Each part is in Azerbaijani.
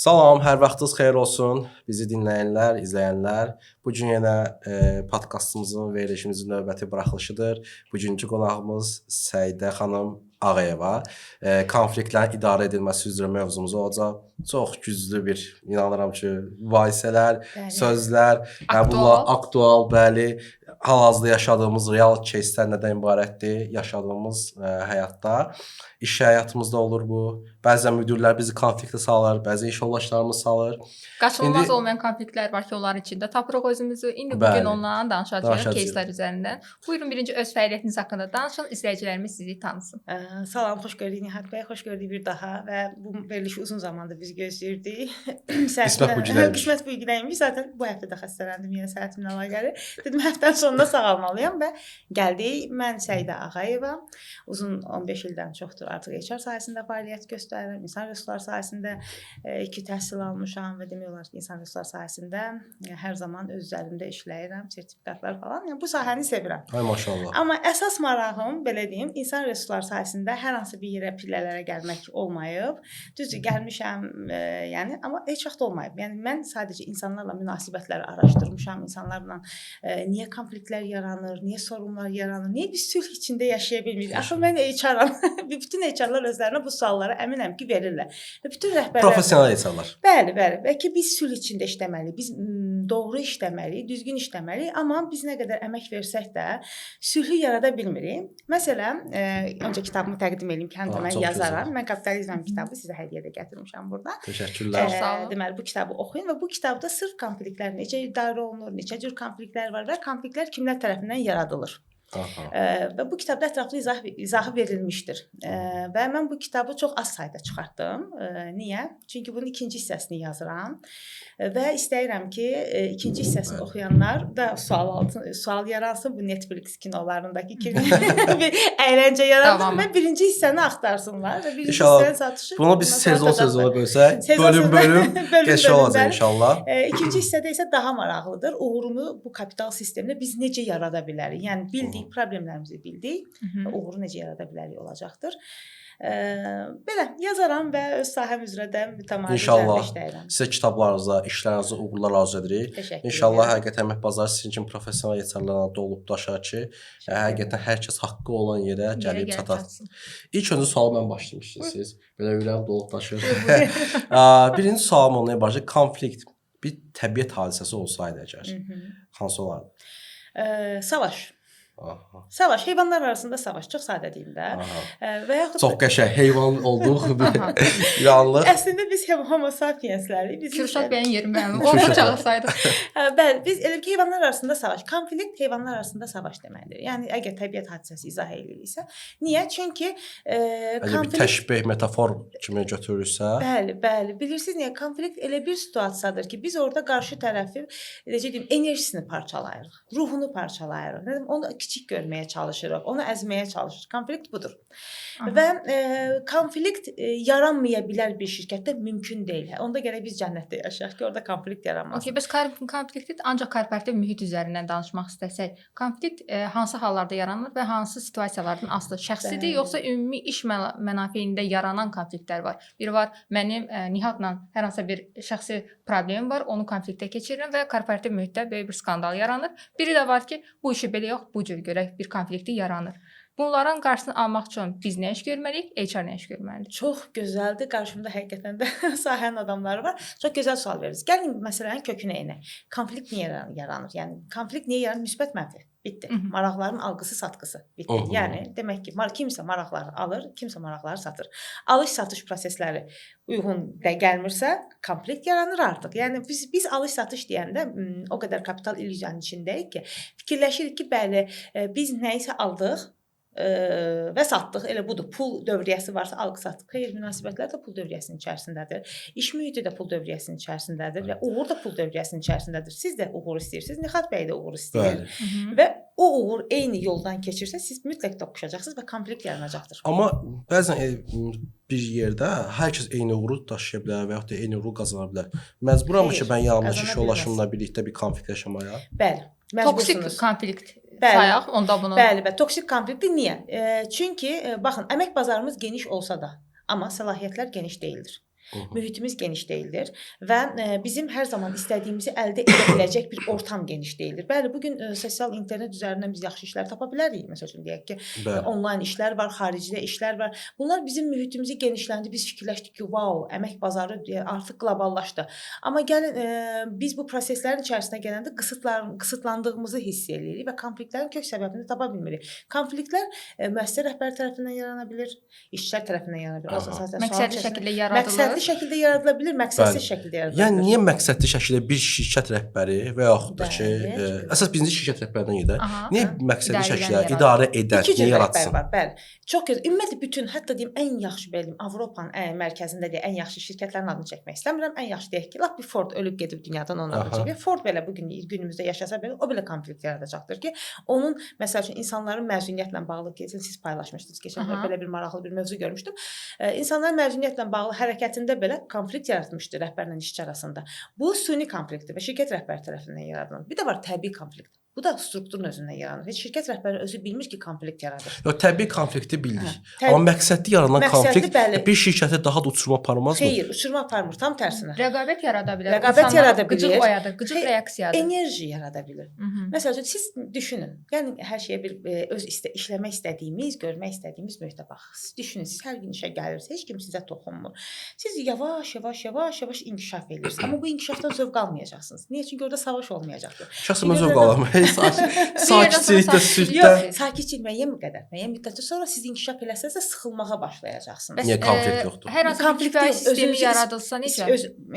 Salam, hər vaxtınız xeyir olsun. Bizi dinləyənlər, izləyənlər. Bu gün yenə podkastımızın, verilişimizin növbəti buraxılışıdır. Bugünkü qonağımız Səidə xanım Ağayeva. Konfliktlərin idarə edilməsi üzrə mövzumuz olacaq. Çox güclü bir, inanıram ki, mübahisələr, sözlər, yəni bunlar aktual, bəli. Hal-hazırda yaşadığımız real кейslər nədən ibarətdir? Yaşadığımız həyatda, iş həyatımızda olur bu. Bəzən müdirlər bizi konfliktə salır, bəzən iş yoldaşlarımız salır. Qaçınılmaz olmayan konfliktlər var ki, onların içində tapırıq özümüzü. İndi bu gün ondan danışacağıq, кейslər üzərindən. Buyurun, birinci öz fəaliyyətiniz haqqında danışın, izləyicilərimiz sizi tanısın. Salam, xoş gördük Nihat bəy, xoş gördük bir daha və bu verilişi uzun zamandır biz gözləyirdik. Qismət bu günəymiş. Qismət bu günəymiş. Zaten bu həftə də xəstələndim yenə səhətimlə əlaqəli. Dedim həftənin sonunda sağalmalıyam və gəldik. Mən Səidə Ağayeva. Uzun 15 ildən çoxdur artıq HR sahəsində fəaliyyət göstərirəm. İnsan resursları sahəsində 2 təhsil almışam və demək olar ki, insan resursları sahəsində hər zaman öz üzərimdə işləyirəm, sertifikatlar falan. Yəni bu sahəni sevirəm. Ay maşallah. Amma əsas marağım, belə deyim, insan resursları sahəsində hər hansı bir yerə pillələrə gəlmək olmayıb. Düzdür, gəlmişəm, yəni amma heç vaxt olmayıb. Yəni mən sadəcə insanlarla münasibətləri araşdırmışam, insanlarla niyə konfliktlər yaranır, niyə sorunlar yaranır, niyə biz sülh içində yaşaya bilmirik? Axı mən HR-am. Bütün HR-lar özlərinə bu sualları əminəm ki, verirlər. Və bütün rəhbərlər professional HR-lar. Bəli, bəli. Bəlkə biz sülh içində işləməliyik, biz doğru işləməliyik, düzgün işləməliyik, amma biz nə qədər əmək versək də sülhü yarada bilmirik. Məsələn, öncə kitabımı təqdim edeyim ki, həm də mən yazaram. Gözəl. Mən Kapitalizm kitabı sizə hədiyyə də gətirmişəm burada. Təşəkkürlər. Deməli, bu kitabı oxuyun və bu kitabda sırf konfliktlər necə idarə olunur, neçə cür konfliktlər var və konfliktlər kimlər tərəfindən yaradılır. Və bu kitabda ətraflı izahı verilmişdir. Və mən bu kitabı çox az sayda çıxartdım. Niyə? Çünki bunun ikinci hissəsini yazıram və istəyirəm ki, ikinci hissəsini oxuyanlar da sual yaransın. Bu Netflix kinolarındakı kimi bir əyləncə yaransın və birinci hissəni axtarsınlar və birinci hissənin satışı. Bunu biz sezon-sezona bölsək, bölüm-bölüm geçiş olacaq inşallah. İkinci hissədə isə daha maraqlıdır. Uğurunu bu kapital sistemdə biz necə yarada bilərik? Yəni bildik, problemlərimizi bildik, uğuru necə yarada bilərik olacaqdır. Belə yazaram və öz sahəm üzrə də mütəmadi İnşallah sizə kitablarınıza, işlərinizə uğurlar arzu edirik. İnşallah həqiqətən əmək bazarı sizin kimi professional HR-larla dolub daşar ki, həqiqətən hər kəs haqqı olan yerə gəlib çatar. İlk öncə sualı mən başlamışdım siz. Belə ürəyim dolub daşır. Birinci sualım onunla başlayır. Konflikt bir təbiət hadisəsi olsaydı əgər, hansı olardı? Savaş. Aha. Savaş, heyvanlar arasında savaş, çox sadə deyim də. Və yaxud çox qəşəng heyvan olduq bir anlıq. Əslində biz homo sapienslərik. Biz Kürşad bəyin yeri mənim. Onu çağırsaydım. Bəli, biz elə ki heyvanlar arasında savaş, konflikt heyvanlar arasında savaş deməkdir. Yəni əgər təbiət hadisəsi izah eləyiriksə, niyə? Çünki konflikt bir təşbeh, metafor kimi götürürsə. Bəli, bəli. Bilirsiniz niyə? Konflikt elə bir situasiyadır ki, biz orada qarşı tərəfi, necə deyim, enerjisini parçalayırıq, ruhunu parçalayırıq. Nə deyim, onu kiçik görməyə çalışırıq, onu əzməyə çalışırıq. Konflikt budur. Aha. Və konflikt yaranmaya bilər bir şirkətdə, mümkün deyil. Onda gərək biz cənnətdə yaşayaq ki, orada konflikt yaranmasın. Okay, bəs konflikti ancaq korporativ mühit üzərindən danışmaq istəsək, konflikt hansı hallarda yaranır və hansı situasiyalardan asılı? Şəxsidir, yoxsa ümumi iş mənafeyində yaranan konfliktlər var? Bir var, mənim Nihatla hər hansısa bir şəxsi problemim var, onu konfliktə keçirirəm və korporativ mühitdə böyük bir skandal yaranır. Biri də var ki, bu işi belə yox, bu cür görək bir konflikti yaranır. Bunların qarşısını almaq üçün biz nə iş görməliyik, HR nə iş görməlidir? Çox gözəldir. Qarşımda həqiqətən də sahənin adamları var. Çox gözəl sual verirsiniz. Gəlin məsələnin kökünə enək. Konflikt niyə yaranır? Yəni konflikt niyə yaranır? Müsbət, mənfi. Bitdi. Maraqların alqısı, satqısı. Bitdi. Yəni demək ki, kimsə maraqları alır, kimsə maraqları satır. Alış-satış prosesləri uyğun də gəlmirsə, konflikt yaranır artıq. Yəni biz alış-satış deyəndə o qədər kapital illüziyanın içindəyik ki, fikirləşirik ki, bəli, biz nəyisə aldıq və satdıq. Elə budur. Pul dövriyyəsi varsa alqı-satqı. Xeyr, münasibətlər də pul dövriyyəsinin içərisindədir. İş mühiti də pul dövriyyəsinin içərisindədir və uğur da pul dövriyyəsinin içərisindədir. Siz də uğur istəyirsiniz, Nihat bəy də uğur istəyir. Bəli. Və o uğur eyni yoldan keçirsə, siz mütləq toqquşacaqsınız və konflikt yaranacaqdır. Amma bəzən bir yerdə hər kəs eyni uğuru daşıya bilər və yaxud da eyni uğuru qazana bilər. Məcburam ki, mən yanımdakı iş yoldaşımla birlikdə bir konflikt yaşamaya? Bəli. Toksik konflikt. Bəli. Sayaq onda bunu. Bəli, bəli. Toksik konfliktdir. Niyə? Çünki baxın, əmək bazarımız geniş olsa da, amma səlahiyyətlər geniş deyildir. Mühitimiz geniş deyildir və bizim hər zaman istədiyimizi əldə edə biləcək bir ortam geniş deyildir. Bəli, bu gün sosial internet üzərindən biz yaxşı işlər tapa bilərik. Məsəl üçün deyək ki, onlayn işlər var, xaricdə işlər var. Bunlar bizim mühitimizi genişləndirdi. Biz fikirləşdik ki, vau, əmək bazarı artıq qloballaşdı. Amma gəlin biz bu proseslərin içərisinə gələndə qısıtlandığımızı hiss eləyirik və konfliktlərin kök səbəbini tapa bilmirik. Konfliktlər müəssisə rəhbəri tərəfindən yarana bilər, işçilər tərəfindən yarana bilər. Əsasən Məqsədli şəkildə yaradılır. Məqsədli şəkildə yaradıla bilər, məqsədsiz şəkildə yaradıla bilər. Yəni niyə məqsədli şəkildə bir şirkət rəhbəri və yaxud da ki, əsas birinci şirkət rəhbərindən gedək. Niyə məqsədli şəkildə idarə edən, niyə yaratsın? Var, bəli. Çox gözəl. Ümumiyyətlə bütün, hətta deyim ən yaxşı belə deyim, Avropanın mərkəzində deyə ən yaxşı şirkətlərin adını çəkmək istəmirəm. Ən yaxşı deyək ki, lap bir Ford ölüb gedib dünyadan onun adını çəkək. Ford belə bu gün günümüzdə yaşasa belə o belə konflikt yaradacaqdır ki, onun məsəl üçün insanların məzuniyyətlə bağlı keçən siz paylaşmışdınız keçən dəfə belə bir maraqlı bir mövzu görmüşdüm. İnsanların məzuniyyətlə bağlı hərəkətində belə konflikt yaratmışdı rəhbərlə işçi arasında. Bu süni konfliktdir və şirkət rəhbəri tərəfindən yaradılan. Bir də var təbii konflikt. Bu da strukturun özündən yaranır. Heç şirkət rəhbəri özü bilmir ki, konflikt yaradır. Yox, təbii konflikti bildik. Amma məqsədli yaranan konflikt bəli. Bir şirkəti daha da uçuruma aparmazmı? Xeyr, uçuruma aparmır, tam tərsinə. Rəqabət yarada bilər. Rəqabət yarada bilər. Qıcıq oyadır, qıcıq reaksiyadır. Enerji yarada bilər. Məsəl üçün siz düşünün. Yəni hər şeyə bir öz işləmək istədiyimiz, görmək istədiyimiz mühitə baxın. Siz düşünün, siz hər gün işə gəlirsiniz, heç kim sizə toxunmur. Siz yavaş yavaş inkişaf edirsiniz. Amma bu inkişafdan zövq almayacaqsınız. Niyə? Çünki orada savaş olmayacaqdır. Şəxsən mən zövq alamam. Sakitçilikdə, sülhdə. Yox, sakitçilik müəyyən qədər. Müəyyən müddətdən sonra siz inkişaf eləsəniz də sıxılmağa başlayacaqsınız. Niyə konflikt yoxdur? Hər hansı bir KPI sistemi yaradılsa necə?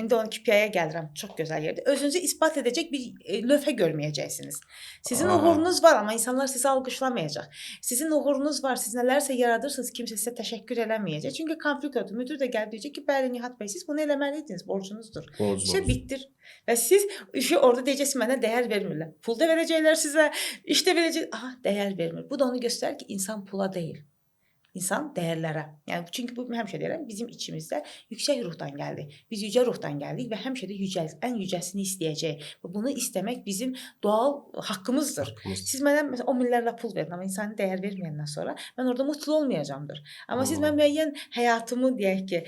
İndi onun KPI-yə gəlirəm. Çox gözəl yerdir. Özünüzü isbat edəcək bir lövhə görməyəcəksiniz. Sizin uğurunuz var, amma insanlar sizi alqışlamayacaq. Sizin uğurunuz var, siz nələrsə yaradırsınız, kimsə sizə təşəkkür eləməyəcək. Çünki konflikt yoxdur. Müdir də gəlib deyəcək ki, bəli Nihat bəy, siz bunu eləməliydiniz, borcunuzdur. İşə bitdir. Və siz işi orada deyəcəksiniz, mənə dəyər vermirlər. Pul da verəcəklər sizə, iş də verəcək. Aha, dəyər vermir. Bu da onu göstərir ki, insan pula deyil. İnsan dəyərlərə. Yəni çünki bu həmişə deyirəm, bizim içimizdə yüksək ruhdan gəldik. Biz yücə ruhdan gəldik və həmişə də yücə, ən yücəsini istəyəcəyik. Və bunu istəmək bizim doğal haqqımızdır. Siz mənə məsələn 10 minlərlə pul verin, amma insani dəyər verməyəndən sonra mən orada mutlu olmayacağamdır. Amma siz mən müəyyən həyatımı deyək ki,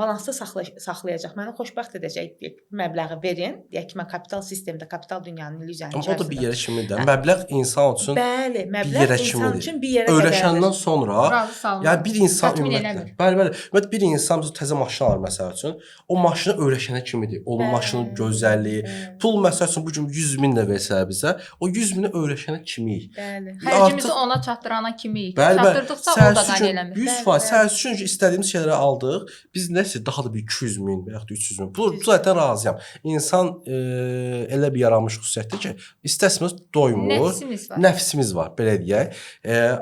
balansda saxlayacaq, məni xoşbəxt edəcək bir məbləği verin. Deyək ki, mən kapital sistemdə, kapital dünyanın illüziyanın içərisində. Amma o da bir yerə kimidir. Məbləğ insan üçün, bəli, məbləğ insan üçün bir yerə öyrəşəndən sonra. Yəni bir insan ümumiyyətlə, bəli, bəli. Ümumiyyətlə bir insan təzə maşın alır məsəl üçün. O maşını öyrəşənə kimidir. O maşının gözəlliyi, pul məsəl üçün bu gün 100 min də versə bizə, o 100 mini öyrəşənə kimiyik. Bəli. Xərcimizi ona çatdırana kimiyik. Çatdırdıqsa o da qane eləmir. 100% səs üçün ki, istədiyimiz şeyləri aldıq. Biz nəsə daha da bir 200 min və yaxud da 300 min. Bu zaten razıyam. İnsan elə bir yaranmış xüsusiyyətdir ki, istəsəmiz doymur. Nəfsimiz var. Nəfsimiz var, belə deyək.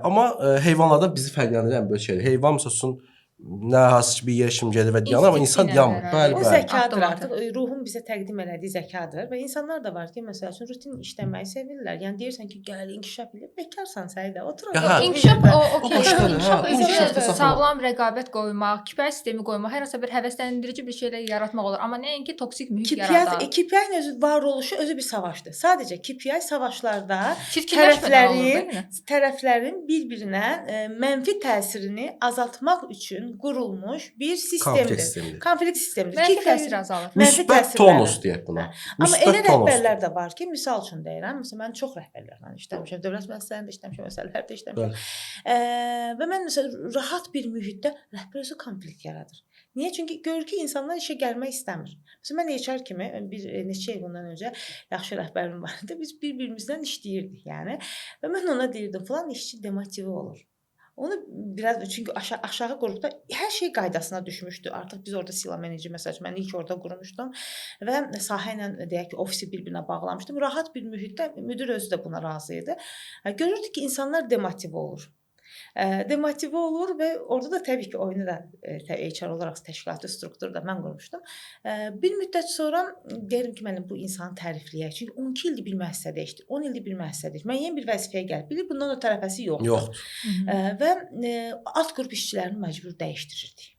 Amma heyvanlardan bizi fərqləndirir ən böyük şeydir. Heyvan məsəl üçün nə hansı ki bir yer kimi gedir və dayanır, amma insan dayanmır. Bəli, o zəkadır artıq. Ruhun bizə təqdim elədiyi zəkadır və insanlar da var ki, məsəl üçün rutin işləməyi sevirlər. Yəni deyirsən ki, gəl inkişaf elə, bekarsan sən də, otur. İnkişaf o okey. İnkişaf sağlam rəqabət qoymaq, KPI sistemi qoymaq, hər hansı bir həvəsləndirici bir şeylər yaratmaq olur. Amma nəinki toksik mühit yaradan. KPI-nin özü varoluşu özü bir savaşdır. Sadəcə KPI savaşlarda tərəflərin bir-birinə mənfi təsirini azaltmaq üçün qurulmuş bir sistemdir. Konflikt sistemidir. Mənfi təsir azalır. Müsbət tonus deyək buna. Amma elə rəhbərlər də var ki, misal üçün deyirəm, məsələn mən çox rəhbərlərlə işləmişəm, dövlət müəssisələrində işləmişəm, məsələlərdə işləmişəm. Və mən məsələn rahat bir mühitdə rəhbər özü konflikt yaradır. Niyə? Çünki görür ki, insanlar işə gəlmək istəmir. Məsələn mən HR kimi bir neçə il bundan öncə yaxşı rəhbərim var idi. Biz bir-birimizdən işləyirdik yəni. Və mən ona deyirdim, filan işçi demotive olur. Onu biraz çünki aşağı qrupda hər şey qaydasına düşmüşdü. Artıq biz orada sila meneceri məsəl üçün mən ilk orada qurmuşdum və sahə ilə deyək ki, ofisi bir-birinə bağlamışdım. Rahat bir mühitdə müdir özü də buna razı idi. Görürdük ki, insanlar demotive olur. Demotive olur və orada da təbii ki, oyunu da HR olaraq təşkilatı strukturu da mən qurmuşdum. Bir müddət sonra deyirəm ki, mən bu insanı tərifləyək. Çünki 12 ildir bir müəssisədə işləyir, 10 ildir bir müəssisədə işləyir. Müəyyən bir vəzifəyə gəlib. Bilir, bundan o tərəfəsi yoxdur. Yoxdur. Və alt qrup işçilərini məcbur dəyişdirirdik.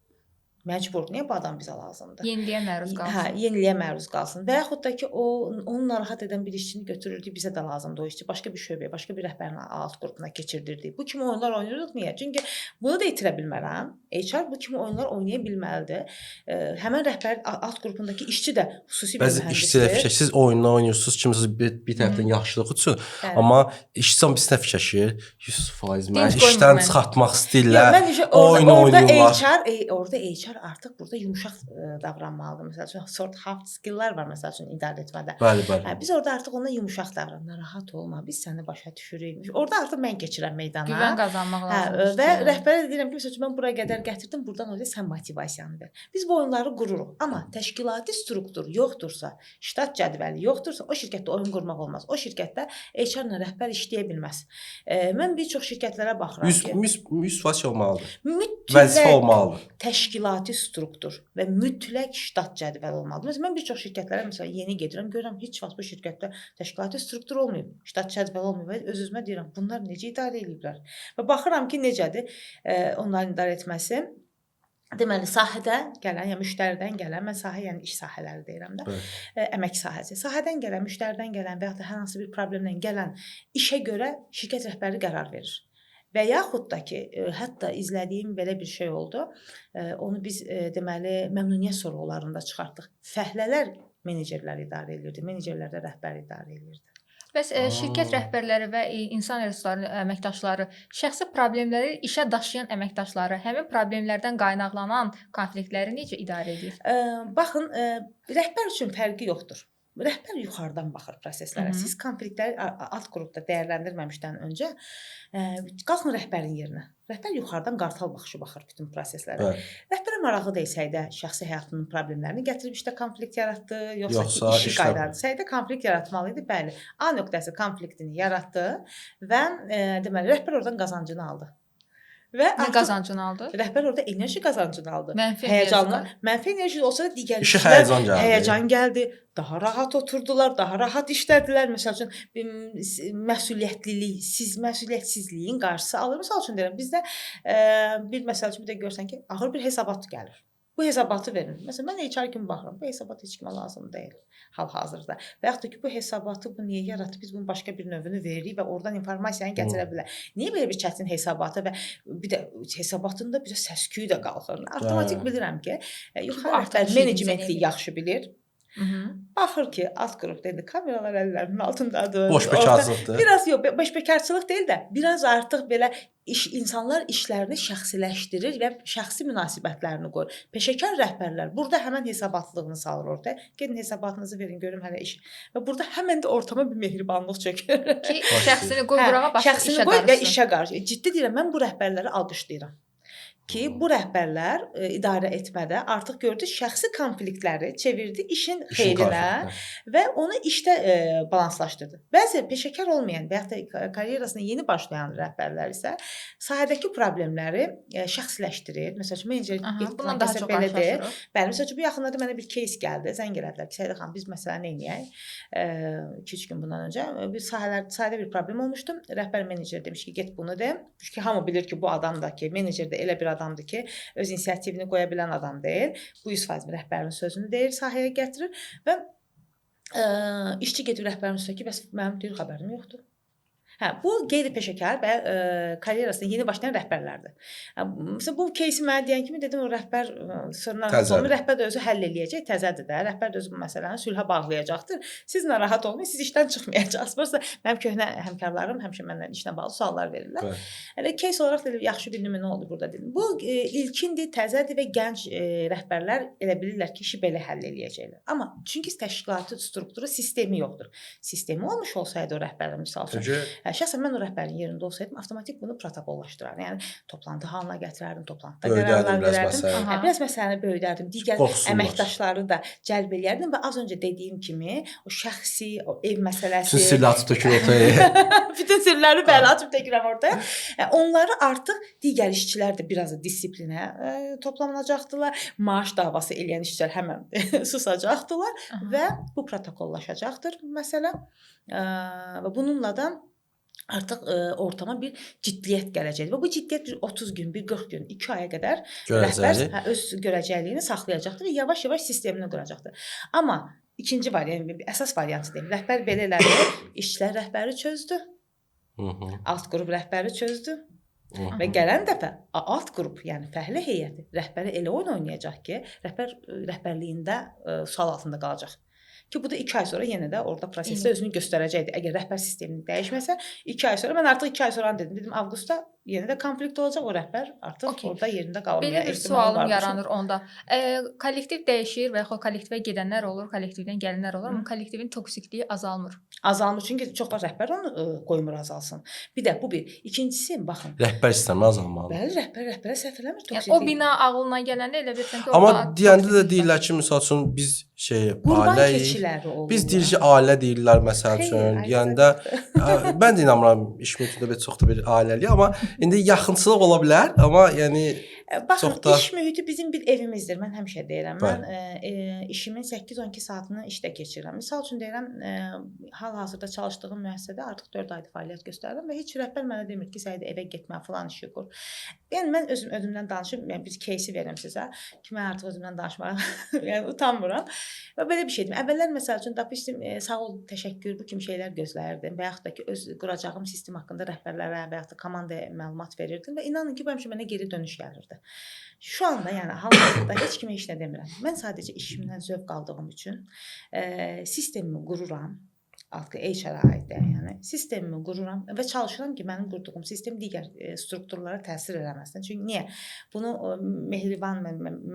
Məcbur. Niyə bu adam bizə lazımdır? Yeniliyə məruz qalsın. Hə, yeniliyə məruz qalsın. Və yaxud da ki, o onu narahat edən bir işçini götürürdük, bizə də lazımdır o işçi. Başqa bir şöbəyə, başqa bir rəhbərin alt qrupuna keçirdirdik. Bu kimi oyunlar oynayırıq. Niyə? Çünki bunu da itirə bilmərəm. HR bu kimi oyunlar oynaya bilməlidir. Həmin rəhbərin alt qrupundakı işçi də xüsusi bir Bəzi işçilər mühəndisdir. fikirləşir, siz oyundan oynayırsınız, kimsəz bir tərəfdən yaxşılıq üçün, Bəli. amma işçi pisinə fikirləşir. 100% məni Dinc qoymur işdən məni. çıxartmaq Yox, istəyirlər. mən işə orada, Oyun orada oynayırlar. HR, orada HR artıq burada yumşaq davranmalıdır. Məsəl üçün sort hard skilllər var məsəl üçün idarə etmədə. Bəli, bəli. Hə, biz orada artıq ondan yumşaq davran, narahat olma, biz səni başa düşürük. Orada artıq mən keçirəm meydana. Güvən qazanmaq Hə, lazımdır. və rəhbərə də deyirəm ki, məsəl üçün mən bura qədər gətirdim, burdan oraya sən motivasiyanı ver. Biz bu oyunları qururuq, amma təşkilati struktur yoxdursa, ştat cədvəli yoxdursa, o şirkətdə oyun qurmaq olmaz. O şirkətdə HR-la rəhbər işləyə bilməz. Mən bir çox şirkətlərə baxıram 100 ki, 100 100% olmalıdır. mütləq Vəzifə olmalıdır. təşkilati struktur və mütləq ştat cədvəli olmalıdır. Məsələn, mən bir çox şirkətlərə məsələn yeni gedirəm, görürəm heç vaxt bu şirkətdə təşkilati struktur olmayıb, ştat cədvəli olmayıb və öz-özümə deyirəm, bunlar necə idarə eləyiblər? Və baxıram ki, necədir onların idarə etməsi. Deməli, sahədə gələn, yəni müştəridən gələn, mən sahə, yəni iş sahələri deyirəm də, əmək sahəsi. Sahədən gələn, müştəridən gələn və ya da hər hansı bir problemlə gələn işə görə şirkət rəhbəri qərar verir. Və yaxud da ki, hətta izlədiyim belə bir şey oldu. Onu biz deməli məmnuniyyət sorğularında çıxartdıq. Fəhlələr menecerlər idarə elirdi, menecerlər də rəhbər idarə elirdi. Bəs şirkət rəhbərləri və insan resursları əməkdaşları şəxsi problemləri işə daşıyan əməkdaşları həmin problemlərdən qaynaqlanan konfliktləri necə idarə edir? Baxın, rəhbər üçün fərqi yoxdur. Rəhbər yuxarıdan baxır proseslərə. Siz konfliktləri alt qrupda dəyərləndirməmişdən öncə qalxın rəhbərin yerinə. Rəhbər yuxarıdan qartal baxışı baxır bütün proseslərə. Bəli. Rəhbərə maraqlı deyil Səidə şəxsi həyatının problemlərini gətirib işdə konflikt yaratdı, yoxsa, Yoxsa ki, işi işlə- qaytardı. Səidə konflikt yaratmalı idi, bəli. A nöqtəsi konfliktini yaratdı və deməli rəhbər oradan qazancını aldı. Və Nə qazancını aldı? Rəhbər orada enerji qazancını aldı. Mənfi Həyəcanlı, enerji. mənfi enerji olsa da digər İşə işçilər həyəcan gəldi. Həyəcan gəldi, daha rahat oturdular, daha rahat işlədilər. Məsəl üçün məsuliyyətlilik, siz məsuliyyətsizliyin qarşısı alır. Məsəl üçün deyirəm, bizdə bir məsəl üçün bir də görsən ki, ağır bir hesabat gəlir. Bu hesabatı verin. Məsələn, mən HR kimi baxıram. Bu hesabat heç kimə lazım deyil hal-hazırda. Və yaxud da ki, bu hesabatı bu niyə yaratdı? Biz bunun başqa bir növünü veririk və oradan informasiyanı gətirə bilər. Niyə belə bir çətin hesabatı və bir də hesabatında bir də səs-küyü də qalxır. Avtomatik bilirəm ki, yuxarı rəhbər menecmentli yaxşı bilir. Baxır ki, alt qrupda indi kameralar əllərinin altındadır. Boş bekarçılıqdır. Biraz yox, boş bekarçılıq deyil də, biraz artıq belə insanlar işlərini şəxsiləşdirir və şəxsi münasibətlərini qoyur. Peşəkar rəhbərlər burada həmən hesabatlığını salır ortaya. Gedin hesabatınızı verin, görüm hələ iş. Və burada həmən də ortama bir mehribanlıq çökür. Ki şəxsini qoy qırağa, başqa şəxsini işə qoy və qarışsın. işə qarşı. Ciddi deyirəm, mən bu rəhbərləri alqışlayıram. Ki bu rəhbərlər idarə etmədə artıq gördü şəxsi konfliktləri çevirdi işin xeyrinə və onu işdə balanslaşdırdı. Bəzi peşəkar olmayan və yaxud da karyerasına yeni başlayan rəhbərlər isə sahədəki problemləri şəxsiləşdirir. Məsəl üçün menecer Bundan daha çox belə deyir. qarşılaşırıq. Bəli, məsəl üçün bu yaxınlarda mənə bir case gəldi. Zəng elədilər ki, Səidə xanım, biz məsələn nə edək? 2-3 gün bundan öncə bir sahədə bir problem olmuşdu. Rəhbər menecer demiş ki, get bunu de. Çünki hamı bilir ki, bu adam da ki, menecer də elə bir adamdır ki, öz inisiativini qoya bilən adam deyil. Bu 100% rəhbərin sözünü deyir, sahəyə gətirir və işçi gedib rəhbərin üstə ki, bəs mənim deyir xəbərim yoxdur. Hə, bu qeyri-peşəkar və karyerasına yeni başlayan rəhbərlərdir. Hə, məsələn, bu кейsi mənə deyən kimi dedim o rəhbər sonra narahat olmayın, rəhbər də özü həll eləyəcək, təzədir də. Rəhbər də özü bu məsələni sülhə bağlayacaqdır. Siz narahat olmayın, siz işdən çıxmayacaqsınız. Prosta mənim köhnə həmkarlarım həmişə məndən işlə bağlı suallar verirlər. Bəli. Elə case olaraq dedim, yaxşı bir nümunə oldu burada dedim. Bu ilkindir, təzədir və gənc rəhbərlər elə bilirlər ki, işi belə həll eləyəcəklər. Amma çünki təşkilatı strukturu, sistemi yoxdur. Sistemi olmuş olsaydı o rəhbərin misal üçün, Çünki şəxsən mən o rəhbərin yerində olsaydım, avtomatik bunu protokollaşdırardım. Yəni toplantı halına gətirərdim, toplantıda qərarlar biraz verərdim. məsələni. Biraz məsələni böyüdərdim. Digər Qorxsunlar. əməkdaşları da cəlb eləyərdim və az öncə dediyim kimi o şəxsi, o ev məsələsi, Bütün sirləri açıb tökür ortaya. bütün sirləri bəli açıb tökürəm ortaya. Onları artıq digər işçilər də biraz da disiplinə toplanacaqdılar. Maaş davası eləyən işçilər həmən susacaqdılar və bu protokollaşacaqdır məsələ. Və bununla da Artıq ortama bir ciddiyyət gələcəkdir və bu ciddiyyət bir 30 gün, bir 40 gün, 2 aya qədər rəhbər öz görəcəkliyini saxlayacaqdır və yavaş-yavaş sistemini quracaqdır. Amma ikinci variant, yəni əsas variantı deyim. Rəhbər belə elədi, işçilər rəhbəri çözdü, alt qrup rəhbəri çözdü və gələn dəfə alt qrup, yəni fəhlə heyəti rəhbəri elə oyun oynayacaq ki, rəhbər rəhbərliyində sual altında qalacaq. Ki bu da 2 ay sonra yenə də orada prosesdə özünü göstərəcəkdir. Əgər rəhbər sistemini dəyişməsə, 2 ay sonra mən artıq 2 ay sonra dedim. Dedim avqustda yenə də konflikt olacaq, o rəhbər artıq orada yerində qalmaya Belə bir ehtimalı sualım var. yaranır onda. Kollektiv dəyişir və yaxud kollektivə gedənlər olur, kollektivdən gələnlər olur, amma kollektivin toksikliyi azalmır. Azalmır çünki çox vaxt rəhbər onu qoymur azalsın. Bir də bu bir. İkincisi, baxın. Rəhbər sistemi azalmalıdır. Bəli, rəhbər rəhbərə səhv eləmir Yəni toksiklik. o bina ağlına gələndə elə bilirsən ki, Amma orada deyəndə də toksiklik var. deyirlər ki, məsəl üçün biz Qurban ailəyik. keçiləri olur. Biz deyirik ki, ailə deyirlər məsəl üçün. Deyəndə mən də inanmıram iş mühitində bir çox da bir ailəlik, amma indi yaxınçılıq ola bilər, amma yəni Baxın, çox da iş mühiti bizim bir evimizdir. Mən həmişə deyirəm. Mən işimin 8-12 saatını işdə keçirirəm. Misal üçün deyirəm, hal-hazırda çalışdığım müəssisədə artıq 4 aydır fəaliyyət göstərirəm və heç rəhbər mənə demir ki, Səidə evə getmə, falan işi qur. Yəni mən özüm özümdən danışım, yəni bir кейsi verim sizə ki, mən artıq özümdən danışmağa yəni utanmıram. Və belə bir şey deyim. Əvvəllər məsəl üçün dapişdim, sağ ol, təşəkkür bu kimi şeylər gözləyirdim və yaxud da ki, öz quracağım sistem haqqında rəhbərlərə və yaxud da komandaya məlumat verirdim və inanın ki, bu həmişə mənə geri dönüş gəlirdi. Şu anda, yəni hal-hazırda heç kimə heç nə demirəm. Mən sadəcə işimdən zövq aldığım üçün sistemimi qururam. Artıq HR-a aiddir, yəni sistemimi qururam və çalışıram ki, mənim qurduğum sistem digər strukturlara təsir eləməsin. Çünki niyə? Bunu mehriban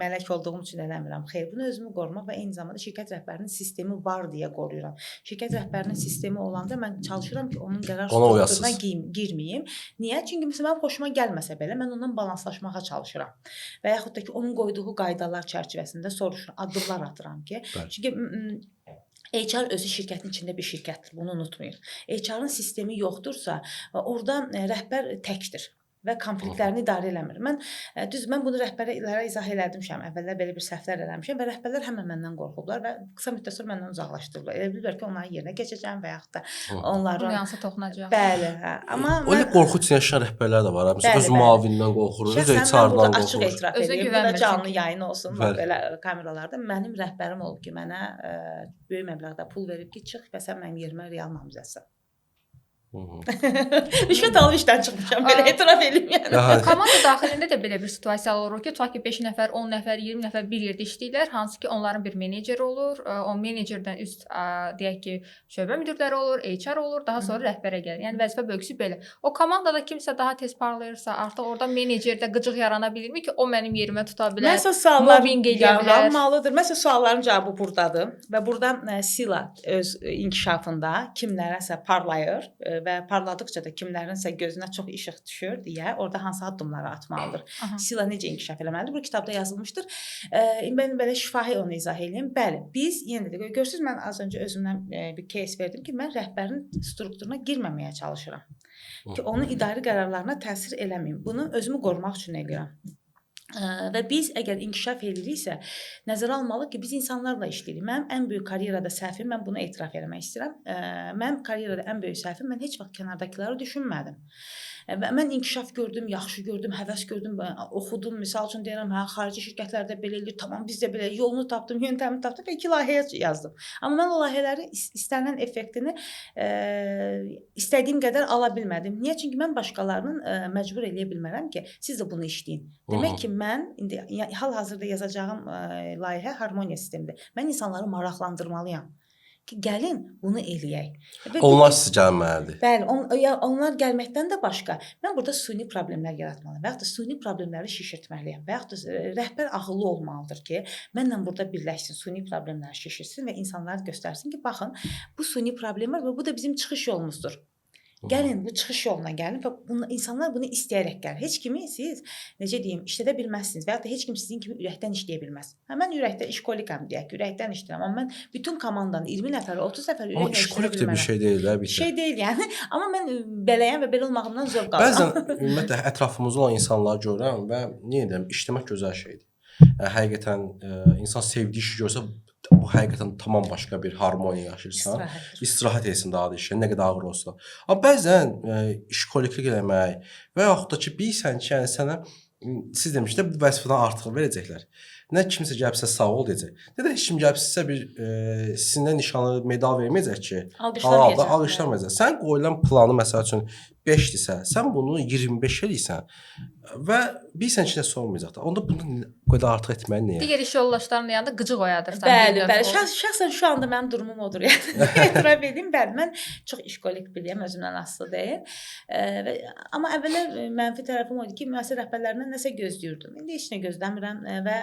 mələk olduğum üçün eləmirəm. Xeyr, bunu özümü qorumaq və eyni zamanda şirkət rəhbərinin sistemi var deyə qoruyuram. Şirkət rəhbərinin sistemi olanda mən çalışıram ki, onun qərar Ona strukturuna girməyim. Niyə? Çünki məsələn mənim xoşuma gəlməsə belə mən ondan balanslaşmağa çalışıram. Və yaxud da ki, onun qoyduğu qaydalar çərçivəsində soruşuram, addımlar atıram ki, Bəli. çünki HR özü şirkətin içində bir şirkətdir. Bunu unutmayın. HR-ın sistemi yoxdursa, orada rəhbər təkdir və konfliktlərini idarə eləmir. Mən düz mən bunu rəhbərlərə izah eləmişəm. Əvvəllər belə bir səhvlər eləmişəm və rəhbərlər həmən məndən qorxublar və qısa müddət sonra məndən uzaqlaşdılar. Elə bilirlər ki, onların yerinə keçəcəm və yaxud da onların Bunu hansı toxunacaq. Bəli, hə. Amma Öyle mən qorxu içində yaşayan rəhbərlər də var. Məsələn, Bəli, öz bəli. müavinindən qorxur, öz Şəxsən mən HR-dan burada açıq qorxur. etiraf Özünə edeyim. Bu da güvənmir canlı çünki. yayın olsun, bax Bəli. belə kameralarda. Mənim rəhbərim olub ki, mənə böyük məbləğdə pul verib ki, çıx və sən mənim yerimə real namizədsən. Rüşvət alıb işdən çıxmışam, belə etiraf edeyim yəni. Komanda daxilində də belə bir situasiya olur ki, tutaq ki 5 nəfər, 10 nəfər, 20 nəfər bir yerdə işləyirlər, hansı ki onların bir meneceri olur, o menecerdən üst deyək ki, şöbə müdirləri olur, HR olur, daha sonra rəhbərə gəlir. Yəni vəzifə bölgüsü belə. O komandada kimsə daha tez parlayırsa, artıq orada menecerdə qıcıq yarana bilirmi ki, o mənim yerimə tuta bilər. Məsələn, suallar mobbinq eləyə bilər. yaranmalıdır. Məsələn, sualların cavabı burdadır və burada Sila öz inkişafında kimlərəsə parlayır və parladıqca da kimlərinsə gözünə çox işıq düşür deyə orada hansı addımları atmalıdır. Aha. Sila necə inkişaf eləməlidir? Bu kitabda yazılmışdır. Mən belə şifahi onu izah eləyim. Bəli, biz yenə də görürsüz mən az öncə özümdən bir кейs verdim ki, mən rəhbərin strukturuna girməməyə çalışıram. Ki onun idari qərarlarına təsir eləməyim. Bunu özümü qorumaq üçün eləyirəm. Və biz əgər inkişaf eləyiriksə, nəzərə almalıyıq ki, biz insanlarla işləyirik. Mənim ən böyük karyerada səhvim, mən bunu etiraf eləmək istəyirəm. Mənim karyerada ən böyük səhvim, mən heç vaxt kənardakıları düşünmədim. Və mən inkişaf gördüm, yaxşı gördüm, həvəs gördüm, oxudum. Misal üçün deyirəm, hə, xarici şirkətlərdə belə eləyir, tamam biz də belə yolunu tapdım, yöntəmini tapdım və 2 layihə yazdım. Amma mən o layihələri istənilən effektini istədiyim qədər ala bilmədim. Niyə? Çünki mən başqalarının məcbur eləyə bilmərəm ki, siz də bunu işləyin. Demək ki, mən indi hal-hazırda yazacağım layihə harmoniya sistemidir. Mən insanları maraqlandırmalıyam ki, gəlin bunu eləyək. Və Onlar sizə gəlməlidir. Bəli, onlar gəlməkdən də başqa, mən burada süni problemlər yaratmalıyam və yaxud da süni problemləri şişirtməliyəm və yaxud da rəhbər ağıllı olmalıdır ki, mənlə burada birləşsin, süni problemləri şişirsin və insanlara göstərsin ki, baxın, bu süni problem var və bu da bizim çıxış yolumuzdur. Gəlin bu çıxış yoluna gəlin və bunu, insanlar bunu istəyərək gəlir. Heç kimi siz necə deyim, işlədə bilməzsiniz və ya da heç kim sizin kimi ürəkdən işləyə bilməz. Hə, mən ürəkdən işkolikam deyək, ürəkdən işləyirəm, amma mən bütün komandanı 20 nəfər, 30 nəfər Amma ürəklə işlədə işkolik də bir bilmərəm. şey deyil də bir Şey deyil yəni, amma mən beləyəm və belə olmağımdan zövq alıram. Bəzən ümumiyyətlə ətrafımızda olan insanları görürəm və niyə deyim, işləmək gözəl şeydir. Yəni, həqiqətən insan sevdiyi işi görsə bu həqiqətən tamam başqa bir harmoniya yaşayırsan. İstirahətdir. İstirahət etsin daha da işə, nə qədər ağır olsa. Amma bəzən işkoliklik eləmək və yaxud da ki, bilirsən ki, yəni sənə siz demişdiniz bu vəzifədən artıq verəcəklər. Nə kimsə gəlib sizə sağ ol deyəcək. Nə də heç kim gəlib sizə bir sizinlə nişanı medal verməyəcək ki, Alqışlamayacaq. Alqışlamayacaq. Sən qoyulan planı məsəl üçün 5-dirsə, sən bunu 25 eləyirsən və bilirsən ki, nəsə olmayacaq da. Onda bunu bu qədər artıq etməyin niyə? Digər iş yoldaşlarının yanında qıcıq oyadırsan. Bəli, bəli. Şəxsən şu anda mənim durumum odur. Yəni etiraf edeyim, bəli, mən çox işkolik biriyəm, özümdən asılı deyil. Və amma əvvəllər mənfi tərəfim o idi ki, müəssisə rəhbərlərindən nəsə gözləyirdim. İndi heç nə gözləmirəm və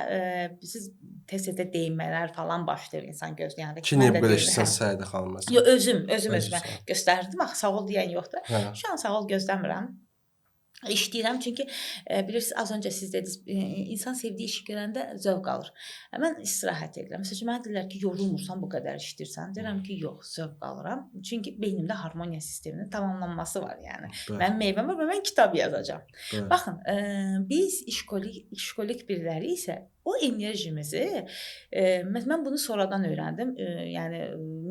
siz tez-tez də deyinmələr falan başlayır insan gözləyəndə. Ki, niyə belə işsən Səidə xanım məsələn? Yox, özüm özümə göstərirdim. Axı sağ ol deyən yoxdur. Hə. Şu an sağ ol gözləmirəm. İşləyirəm çünki bilirsiniz az öncə siz dediniz insan sevdiyi işi görəndə zövq alır. Mən istirahət edirəm. Məsəl üçün mənə deyirlər ki, yorulmursan bu qədər işləyirsən. Deyirəm ki, yox, zövq alıram. Çünki beynimdə harmoniya sisteminin tamamlanması var yəni. Bəli, Mənim meyvəm var və mən kitab yazacağam. bəli. Baxın, biz işkolik biriləri isə o enerjimizi mən bunu sonradan öyrəndim. Yəni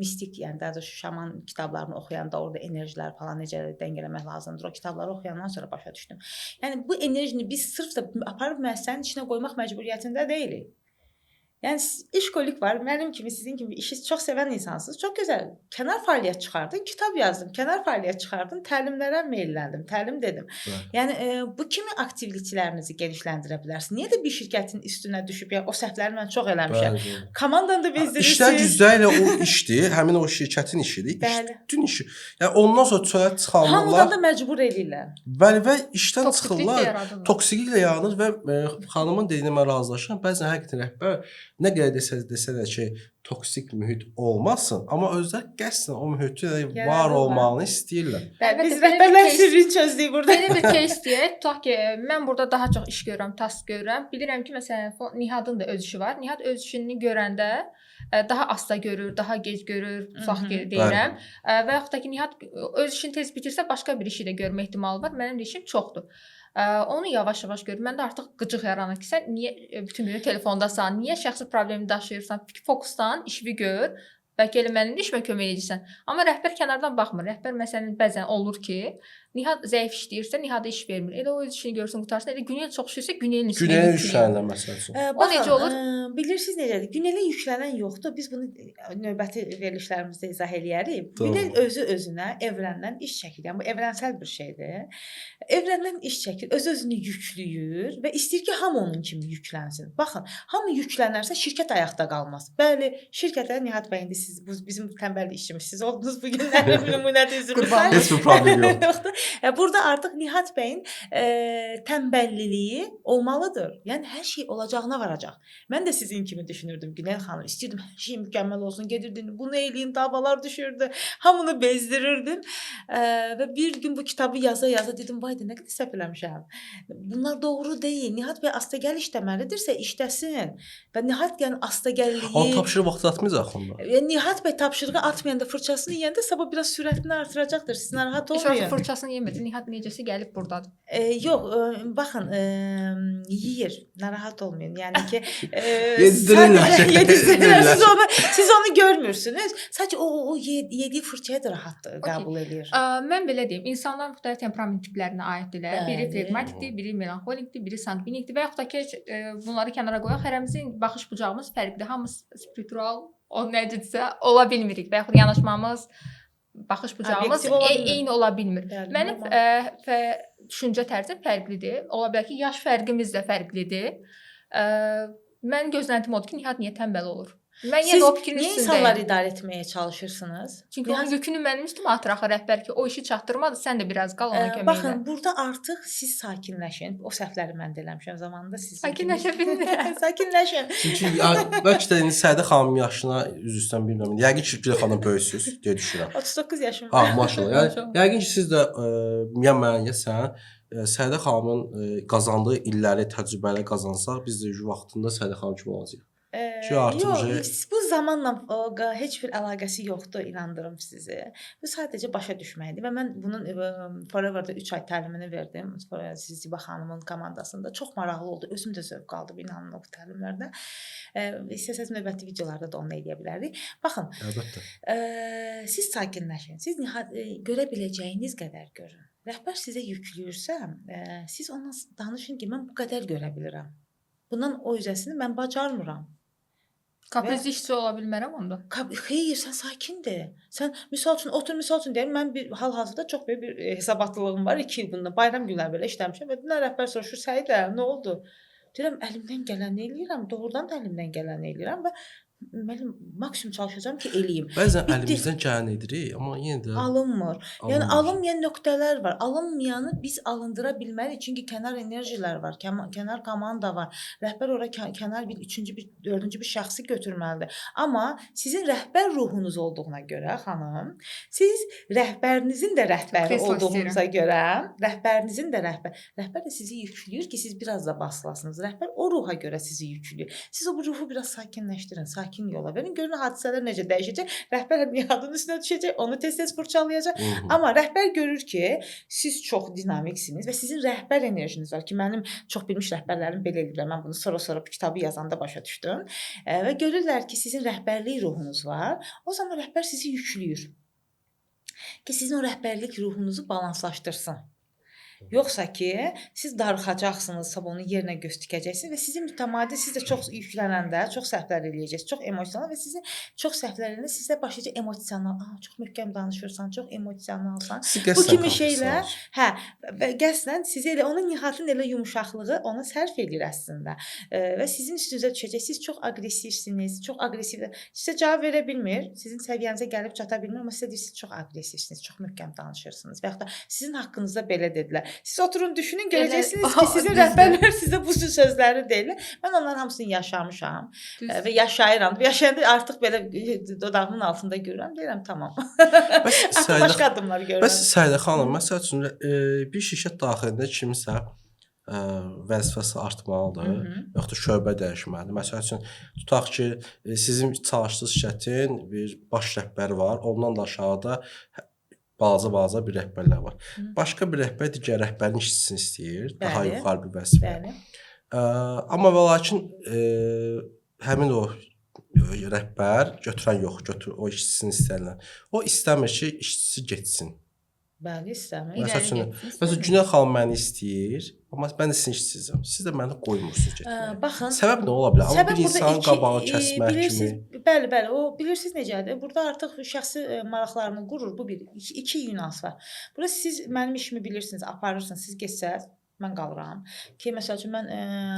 mistik, yəni daha doğrusu şaman kitablarını oxuyanda orada enerjilər falan necə dəngələmək lazımdır. O kitabları oxuyandan sonra başa düşdüm. Yəni bu enerjini biz sırf da aparıb müəssisənin içinə qoymaq məcburiyyətində deyilik. Yəni işkolik var. Mənim kimi, sizin kimi işi çox sevən insansınız. Çox gözəl. Kənar fəaliyyət çıxardın, kitab yazdım, kənar fəaliyyət çıxardım, təlimlərə meylləndim, təlim dedim. Bəli. Yəni bu kimi aktivliklərinizi genişləndirə bilərsiniz. Niyə də bir şirkətin üstünə düşüb, yəni o səhvləri mən çox eləmişəm. Bəli, bəli. Komandanı da bezdirirsiniz. İşlər güclər ilə o işdir, həmin o şirkətin işidir. Bəli. Bütün işi. Yəni ondan sonra çölə çıxanlar, Hamıdan da məcbur eləyirlər. bəli və işdən Toksiklik də çıxırlar. yaradırlar. Toksikliklə yaranır və xanımın dediyinə mən razılaşıram. Bəzən həqiqətən rəhbər nə qədər desə də ki, toksik mühit olmasın, amma özləri qəsdən o mühitdə var Yaradırlar. olmağını istəyirlər. Bəli, biz Əlbəttə, belə bir rəhbərlər case- sirrini çözdük burada. Belə bir case deyək, tutaq ki, mən burada daha çox iş görürəm, task görürəm. Bilirəm ki, məsələn, Nihadın da öz işi var. Nihad öz işini görəndə daha asta görür, daha gec görür, tutaq ki, deyirəm. Və yaxud da ki, Nihad öz işini tez bitirsə, başqa bir işi də görmə ehtimalı var. Mənim də işim çoxdur. Onu yavaş-yavaş görür. Məndə artıq qıcıq yaranır ki, sən niyə bütün günü telefondasan, niyə şəxsi problemi daşıyırsan, fokuslan, işini gör. Bəlkə elə mənim də işimə kömək edəcəksən. Amma rəhbər kənardan baxmır. Rəhbər məsələn bəzən olur ki, Nihad zəif işləyirsə, Nihada iş vermir. Elə o öz işini görsün, qurtarsın. Elə Günel çox işləyirsə, Günelin üstünə Günəyə yükləyir. yüklənirlər məsəl üçün. O necə olur? Bilirsiniz necədir? Günələ yüklənən yoxdur. Biz bunu növbəti verilişlərimizdə izah eləyərik. Tamam. Günel özü özünə evrəndən iş çəkir. Yəni bu evrənsəl bir şeydir. Evrəndən iş çəkir, öz özünü yükləyir və istəyir ki, hamı onun kimi yüklənsin. Baxın, hamı yüklənərsə şirkət ayaqda qalmaz. Bəli, şirkətə Nihat bəy indi siz bu bizim tənbəl işçimiz siz oldunuz bu günlərin nümunədə üzr Qurban. Heç bir problem yoxdur. yoxdur. Burada artıq Nihat bəyin tənbəlliliyi olmalıdır. Yəni hər şey olacağına varacaq. Mən də sizin kimi düşünürdüm Günel xanım. İstəyirdim hər şey mükəmməl olsun. Gedirdim, bunu eləyin, davalar düşürdü. Hamını bezdirirdim. Və bir gün bu kitabı yaza-yaza dedim, vay da nə qədər səhv eləmişəm. Bunlar doğru deyil. Nihat bəy astagəl işləməlidirsə işləsin. Və Nihat yəni astagəlliyi O tapşırıq vaxtı atmayacaq onda. Nihat bəy tapşırığı atmayanda, fırçasını yeyəndə sabah biraz sürətini artıracaqdır. Siz narahat Heç vaxt olmayın. fırçasını yemirdi. Nihat necəsə gəlib burdadır. Yox, baxın, yeyir. Narahat olmayın. Yəni ki, Yedizdirirlər. sadəcə yedizdirirlər. Siz onu görmürsünüz. Sadəcə o yediyi fırçaya da rahat qəbul eləyir. Mən belə deyim, insanlar müxtəlif temperament tiplərinə aiddirlər. Biri Bəli. flegmatikdir, biri melanxolikdir, biri sanguinikdir və yaxud da ki, bunları kənara qoyaq, hərəmizin baxış bucağımız fərqlidir. Hamımız spiritual, o necədirsə ola bilmirik və yaxud yanaşmamız, baxış bucağımız Obyektiv ola bilmir. eyni ola bilmir. Bəli, Mənim normal. düşüncə tərzim fərqlidir. Ola bilər ki, yaş fərqimiz də fərqlidir. Mənim gözləntim odur ki, Nihat niyə tənbəl olur? Mən yenə Siz də o fikrin niyə üstündəyəm. insanları idarə etməyə çalışırsınız? Çünki onun yükünü mənim üstümə atır axı rəhbər ki, o işi çatdırmadı, sən də biraz qal ona kömək Baxın, elə. burada artıq siz sakinləşin. O səhvləri mən də eləmişəm zamanında siz. Sakinləşə bilmirəm. Sakinləşin. Çünki ya, bəlkə də indi Səidə xanımın yaşına üzr istəyirəm bilmirəm. Yəqin ki, Gülə xanım böyüksüz deyə düşünürəm. 39 yaşım var. Ha, maşallah. Yəni Maşallah. yəqin ki, siz də ya mən ya sən Səidə xanımın qazandığı illəri, təcrübələri qazansaq, biz də vaxtında Səidə xanım kimi olacağıq. Ki artıq Yox, bu zamanla heç bir əlaqəsi yoxdur, inandırım sizi. Bu sadəcə başa düşməkdir və mən bunun Forever-da 3 ay təlimini verdim. Ziba xanımın komandasında. Çox maraqlı oldu. Özüm də zövq aldım, inanın o təlimlərdə. İstəsəz növbəti videolarda da onu eləyə bilərik. Baxın, Əlbəttə. Siz sakinləşin. Siz nihayət görə biləcəyiniz qədər görün. Rəhbər sizə yükləyirsə, siz ondan danışın ki, mən bu qədər görə bilirəm. Bundan o üzəsini mən bacarmıram. Kaprizli işçi ola bilmərəm onda. Xeyr, sən sakindir. Sən misal üçün otur, misal üçün deyim, mən bir hal-hazırda çox böyük bir hesabatlılığım var. 2 il bundan bayram günləri belə işləmişəm və dünən rəhbər soruşur, Səidə, nə oldu? Deyirəm, əlimdən gələni eləyirəm, doğrudan da əlimdən gələni eləyirəm və mənim maksimum çalışacağam ki, eləyim. Bəzən Bitdi. əlimizdən gələni edirik, amma yenə də Alınmır. Yəni alınmayan nöqtələr var. Alınmayanı biz alındıra bilmərik, çünki kənar enerjilər var, kənar komanda var. Rəhbər ora kənar bir üçüncü bir dördüncü bir şəxsi götürməlidir. Amma sizin rəhbər ruhunuz olduğuna görə, xanım, siz rəhbərinizin də rəhbəri Kreslo olduğunuza görə, rəhbərinizin də rəhbər, rəhbər də sizi yükləyir ki, siz biraz da basılasınız. Rəhbər o ruha görə sizi yükləyir. Siz o ruhu biraz sakinləşdirin, sakin yola verin. Görün hadisələr necə dəyişəcək. Rəhbər Nihatın üstünə düşəcək, onu tez-tez fırçalayacaq. Amma rəhbər görür ki, siz çox dinamiksiniz və sizin rəhbər enerjiniz var ki, mənim çox bilmiş rəhbərlərim belə eləyirlər. Mən bunu sonra-sonra bu kitabı yazanda başa düşdüm. Və görürlər ki, sizin rəhbərlik ruhunuz var. O zaman rəhbər sizi yükləyir. Ki sizin o rəhbərlik ruhunuzu balanslaşdırsın. Yoxsa ki, siz darıxacaqsınız, sabah onu yerinə göz tikəcəksiniz və sizin mütəmadi siz də çox yüklənəndə çox səhvlər eləyəcəksiniz, çox emosional və sizin çox səhvlər eləyəndə sizdə başlayacaq emosional, çox möhkəm danışırsan, çox emosionalsan. Bu kimi şeylər, hə, və qəsdən sizi elə onun Nihatın elə yumşaqlığı ona sərf eləyir əslində. Və sizin üstünüzə düşəcək. Siz çox aqressivsiniz, çox aqressiv. Sizə cavab verə bilmir, sizin səviyyənizə gəlib çata bilmir, amma sizə deyir siz çox aqressivsiniz, çox möhkəm danışırsınız və yaxud da sizin haqqınızda belə dedilər. Siz oturun düşünün, görəcəksiniz ki, sizin rəhbərlər sizə bu sözləri deyirlər. Mən onların hamısını yaşamışam Düz. və yaşayıram. Yaşayanda artıq belə dodağımın altında görürəm, deyirəm tamam. Bəs Artıq başqa addımlar görürəm. Bəs Səidə xanım, məsəl üçün bir şirkət daxilində kimsə vəzifəsi artmalıdır, yaxud da şöbə dəyişməlidir. Məsəl üçün tutaq ki, sizin çalışdığınız şirkətin bir baş rəhbəri var, ondan da aşağıda balaca-balaca bir rəhbərlər var. Başqa bir rəhbər digər rəhbərin işçisini istəyir, daha Bəli. yuxarı bir vəzifə. Bəli. Amma və lakin həmin o rəhbər götürən yox, götür o işçisini istəyirlər. O istəmir ki, işçisi getsin. Bəli, istəmir. Məsəl üçün, məsələn Günel xanım məni istəyir, amma mən də sizin işçisiyəm. Siz də məni qoymursunuz getməyə. Baxın, Səbəb nə ola bilər? Amma bir insanın qabağını kəsmək bilirsiniz, kimi. Bəli, bəli, o bilirsiniz necədir? Burada artıq şəxsi maraqlarını qurur. Bu bir iki nüans var. Burada siz mənim işimi bilirsiniz, aparırsınız. Siz getsəz mən qalıram. Ki məsəl üçün mən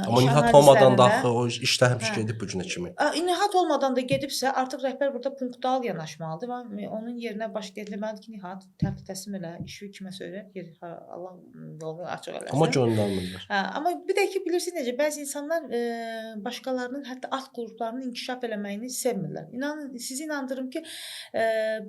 Amma Nihat olmadan da axı o işdə həmişə gedib bu günə kimi. Nihat olmadan da gedibsə, artıq rəhbər burada punktual yanaşmalıdır və onun yerinə başqa deməlidir ki, Nihat təhvil təslim elə, işi kiməsə öyrət, yer, Allah yolunu açıq eləsin. Amma göndərmirlər. Hə, amma bir də ki bilirsiniz necə, bəzi insanlar başqalarının hətta alt qruplarının inkişaf eləməyini sevmirlər. İnanın, sizi inandırım ki,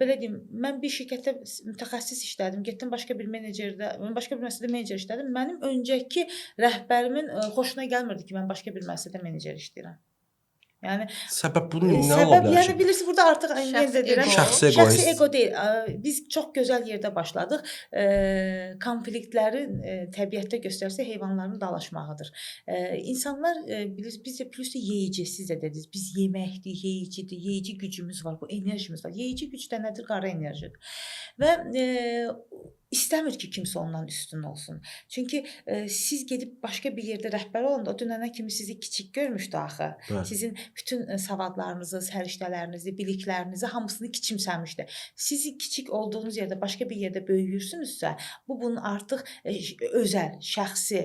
belə deyim, mən bir şirkətdə mütəxəssis işlədim, getdim başqa bir menecerdə, başqa bir müəssisədə menecer işlədim. Mənim öncəki rəhbərimin xoşuna gəlmirdi ki, mən başqa bir müəssisədə menecer işləyirəm. Yəni Səbəb bunun nə ola bilər yəni bilirsiniz burada artıq yenə də deyirəm, Şəxsi egoist. Şəxsi ego deyil. Biz çox gözəl yerdə başladıq. Konfliktlərin təbiətdə göstərsə heyvanların dalaşmağıdır. İnsanlar bilirsiniz biz də plus də yeyici, siz də dediniz. Biz yeməkdir, yeyicidir, yeyici gücümüz var, bu enerjimiz var. Yeyici güc də nədir? Qara enerjidir. Və istəmir ki, kimsə ondan üstün olsun. Çünki siz gedib başqa bir yerdə rəhbər olanda o dünənə kimi sizi kiçik görmüşdü axı. Bəli. Sizin bütün savadlarınızı, səriştələrinizi, biliklərinizi hamısını kiçimsəmişdi. Sizi kiçik olduğunuz yerdə başqa bir yerdə böyüyürsünüzsə, bu bunun artıq özəl, şəxsi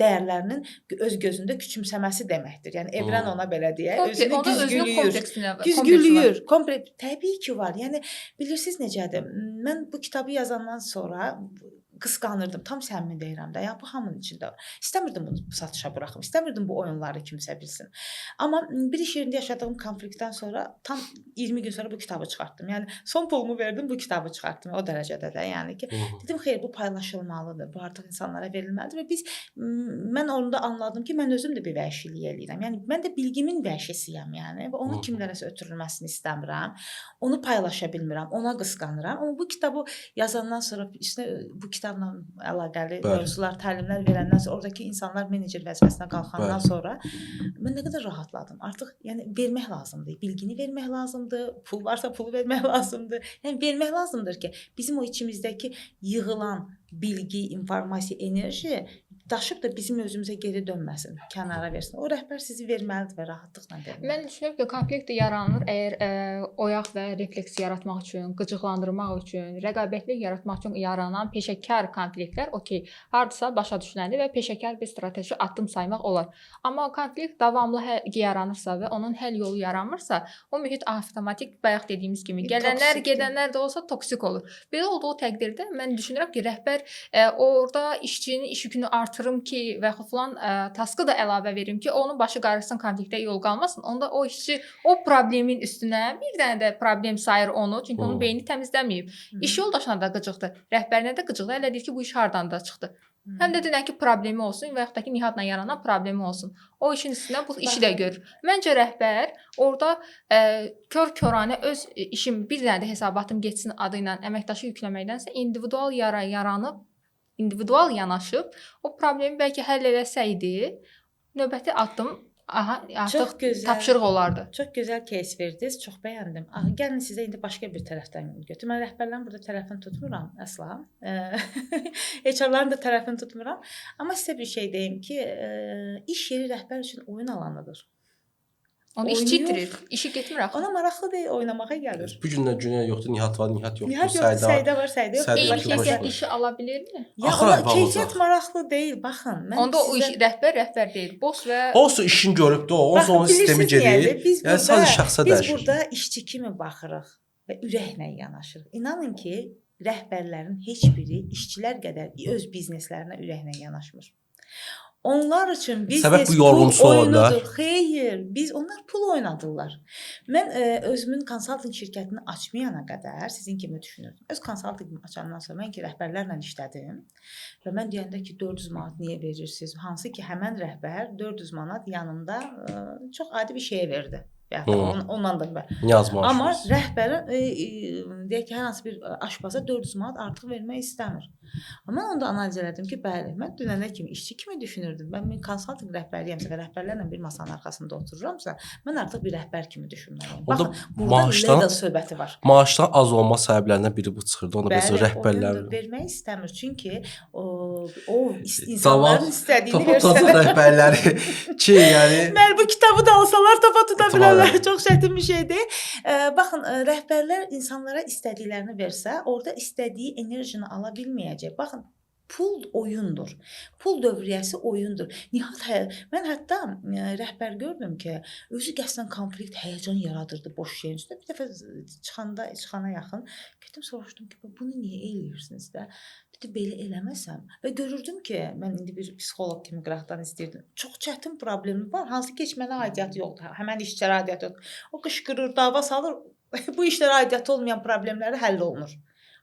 dəyərlərinin öz gözündə küçümsəməsi deməkdir. Yəni evren ona belə deyək, özünü güzgülüyür. Güzgülüyür. Kompleks təbii ki var. Yəni bilirsiniz necədir? Mən bu kitabı yazandan sonra Qısqanırdım. Tam səmimi deyirəm də. Yəni bu hamının içində var. İstəmirdim bunu satışa buraxım. İstəmirdim bu oyunları kimsə bilsin. Amma bir iş yerində yaşadığım konfliktdən sonra tam 20 gün sonra bu kitabı çıxartdım. Yəni son pulumu verdim, bu kitabı çıxartdım. O dərəcədə də, yəni ki, dedim xeyr, bu paylaşılmalıdır. Bu artıq insanlara verilməlidir və biz mən onu da anladım ki, mən özüm də bir vəhşilik eləyirəm. Yəni mən də bilgimin vəhşisiyəm, yəni və onu kimlərəsə ötürülməsini istəmirəm. Onu paylaşa bilmirəm, ona qısqanıram. Amma bu kitabı yazandan sonra üstünə bu kitabla əlaqəli mövzular, təlimlər verəndən sonra oradakı insanlar menecer vəzifəsinə qalxandan sonra mən nə qədər rahatladım. Artıq yəni vermək lazımdır. Bilgini vermək lazımdır. Pul varsa pulu vermək lazımdır. Yəni vermək lazımdır ki, bizim o içimizdəki yığılan bilgi, informasiya, enerji daşıb da bizim özümüzə geri dönməsin, kənara versin. O rəhbər sizi verməlidir və rahatlıqla verməlidir. Mən düşünürəm ki, konflikt yaranır əgər oyaq və refleks yaratmaq üçün, qıcıqlandırmaq üçün, rəqabətlik yaratmaq üçün yaranan peşəkar konfliktlər, okey, hardasa başa düşüləndir və peşəkar bir strateji addım saymaq olar. Amma konflikt davamlı yaranırsa və onun həll yolu yaranmırsa, o mühit avtomatik bayaq dediyimiz kimi gələnlər, gedənlər də olsa toksik olur. Belə olduğu təqdirdə mən düşünürəm ki, rəhbər orada işçinin iş yükünü artırım ki, və yaxud filan taskı da əlavə verim ki, onun başı qarışsın, konfliktə yol qalmasın. Onda o işçi o problemin üstünə bir dənə də problem sayır onu, çünki onun beyni təmizlənməyib. İş yoldaşına da qıcıqdır, rəhbərinə də qıcıqdır. Elə deyir ki, bu iş hardan da çıxdı. Həm də dünənki problemi olsun və yaxud da ki, Nihatla yaranan problemi olsun. O işin üstünə bu işi də görür. Məncə rəhbər orada kör-koranə öz işim bir dənə də hesabatım getsin adı ilə əməkdaşı yükləməkdənsə individual yaranıb, individual yanaşıb o problemi bəlkə həll eləsəydi, növbəti addım aha, artıq gözəl, tapşırıq olardı. Çox gözəl case verdiniz, çox bəyəndim. Gəlin sizə indi başqa bir tərəfdən götürüm. Mən rəhbərlərin burada tərəfini tutmuram əsla. HR-ların da tərəfini tutmuram. Amma sizə bir şey deyim ki, iş yeri rəhbər üçün oyun alanıdır. Onu işçi itirir. İşi getmir axı. Ona maraqlı deyil, oynamağa gəlir. Bu gündən günə yoxdur, Nihat var, Nihat yoxdur. Nihat yoxdur, Səidə var, Səidə yoxdur. Eyni keyfiyyət işi ala bilirmi? Ya ona keyfiyyət maraqlı deyil, baxın. Mən onda o iş rəhbər rəhbər deyil, boss və olsa işin görübdü o, onsa onun sistemi gedir. Yəni sadəcə şəxsə dəyişir. Biz burada işçi kimi baxırıq və ürəklə yanaşırıq. İnanın ki, rəhbərlərin heç biri işçilər qədər öz bizneslərinə ürəklə yanaşmır. Onlar üçün biznes pul oyunudur. Xeyr, onlar pul oynadırlar. Mən özümün konsaltinq şirkətini açmayana qədər sizin kimi düşünürdüm. Öz konsaltinqimi açandan sonra mən ki rəhbərlərlə işlədim və mən deyəndə ki 400 manat niyə verirsiniz? Hansı ki həmən rəhbər 400 manat yanımda çox adi bir şeyə verdi. Və ondan da mən. Amma rəhbərin deyək ki, hər hansı bir aşpaza 400 manat artıq vermək istəmir. Amma mən onu da analiz elədim ki, bəli, mən dünənə kimi işçi kimi düşünürdüm. Mən bir konsaltinq rəhbəriyəmsə və rəhbərlərlə bir masanın arxasında otururamsa, mən artıq bir rəhbər kimi düşünməliyəm. Baxın, burada legal söhbəti var. Maaşdan az olma səbəblərindən biri bu çıxırdı. Ona bəzi rəhbərlər vermək istəmir. Çünki o insanların istədiyini versələr rəhbərləri ki, yəni Məl bu kitabı da alsalar topa tuta bilərlər. Çox çətin bir şey deyil. Baxın, rəhbərlər insanlara istədiklərini versə, orada istədiyi enerjini ala bilməyəcək. Baxın, pul oyundur. Pul dövriyyəsi oyundur. Nihat, mən hətta rəhbər gördüm ki, özü qəsdən konflikt, həyəcan yaradırdı boş şeyin üstünə. Bir dəfə çıxana yaxın getdim, soruşdum ki, bunu niyə eləyirsiniz də? Dedi, belə eləməsəm. Və görürdüm ki, mən indi bir psixoloq kimi qıraqdan istəyirdim. Çox çətin problemi var, hansı ki, heç mənə aidiyyatı yoxdur. Həmən işçilərə aidiyyatı yoxdur. O qışqırır, dava salır. Bu işlərə aidiyyatı olmayan problemləri həll olunur.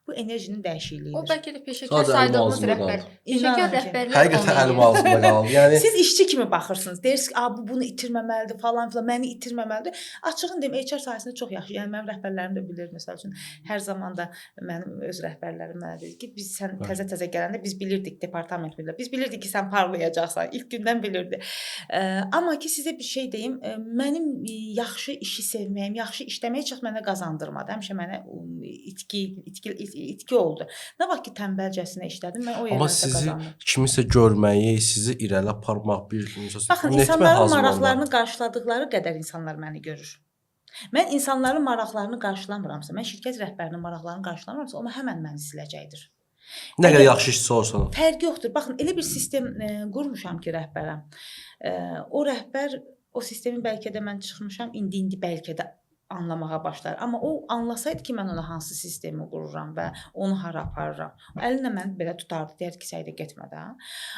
Bu enerjinin dəyişikliyidir. O bəlkə də peşəkar saydığımız rəhbər. Peşəkar rəhbərlər həqiqətən əlim ağzımda qaldı. Yəni siz işçi kimi baxırsınız. Deyirsiniz ki, bu bunu itirməməlidir falan filan, məni itirməməlidir. Açığını deyim, HR sahəsində çox yaxşı. Yəni mənim rəhbərlərim də bilir məsəl üçün. Hər zaman da mənim öz rəhbərlərim mənə deyir ki, biz sən təzə-təzə gələndə biz bilirdik departament müdiri. Biz bilirdik ki, sən parlayacaqsan. İlk gündən bilirdi. Amma ki sizə bir şey deyim, mənim yaxşı işi sevməyim, yaxşı işləməyi çox mənə qazandırmadı. Həmişə mənə itki oldu. Nə vaxt ki tənbəlcəsinə işlədim, mən o yerlərdə qazandım. Amma sizi kimisə görməyi, sizi irəli aparmaq bir baxın, insanların maraqlarını qarşıladıqları qədər insanlar məni görür. Mən insanların maraqlarını qarşılamıramsa, mən şirkət rəhbərinin maraqlarını qarşılamıramsa, o həmən məni siləcəkdir. Nə qədər yaxşı işçi olsan. Fərqi yoxdur. Baxın, elə bir sistem qurmuşam ki, rəhbərə. O rəhbər, o sistemi bəlkə də mən çıxmışam, indi bəlkə də anlamağa başlar. Amma o anlasaydı ki, mən ona hansı sistemi qururam və onu hara aparıram. Əlinlə məni belə tutardı, deyərdi ki, Səidə getmə də.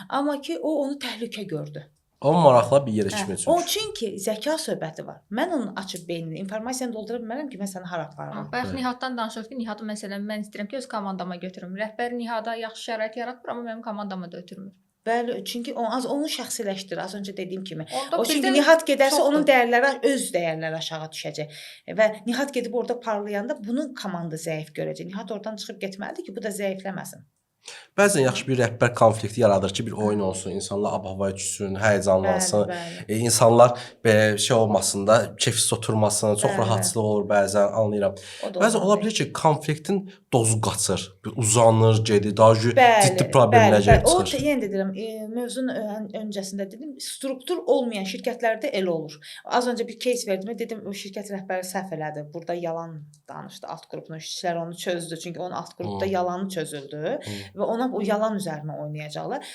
Amma ki, o onu təhlükə gördü. O maraqlı bir yerə Hə, kimi o çünki. çünki zəka söhbəti var. Mən onun açıb beynini, informasiyanı doldura bilmərəm ki, mən səni hara aparıram. Bayaq Nihatdan danışırdıq ki, Nihatı məsələn mən istəyirəm ki, öz komandama götürüm. Rəhbər Nihada yaxşı şərait yaratmır, amma mənim komandama da ötürmür. Bəli, çünki o az onu şəxsiləşdirir. Az öncə dediyim kimi. Onda O çünki bizdə Nihat gedərsə çoxdur. onun dəyərləri öz dəyərləri aşağı düşəcək. Və Nihat gedib orada parlayanda bunu komanda zəif görəcək. Nihat oradan çıxıb getməlidir ki, bu da zəifləməsin. Bəzən yaxşı bir rəhbər konflikti yaradır ki, bir oyun olsun, insanlar ab-havaya düşsün, həyəcanlansın. Bəli, bəli. İnsanlar belə şey olmasın da, keyfsiz oturmasın, çox Bəli. rahatsızlıq olur bəzən, anlayıram. O da Bəzən ola olmalı. bilər ki, konfliktin dozu qaçır, bir uzanır, gedir, daha ciddi problemlər bəli, gəlib bəli. O çıxır. yenə də deyirəm, mövzunun öncəsində dedim, struktur olmayan şirkətlərdə elə olur. Az öncə bir case verdim, dedim o şirkət rəhbəri səhv elədi. Burada yalan danışdı alt qrupun işçilər onu çözdü. Çünki onun alt qrupda yalanı çözüldü və ona o yalan üzərinə oynayacaqlar.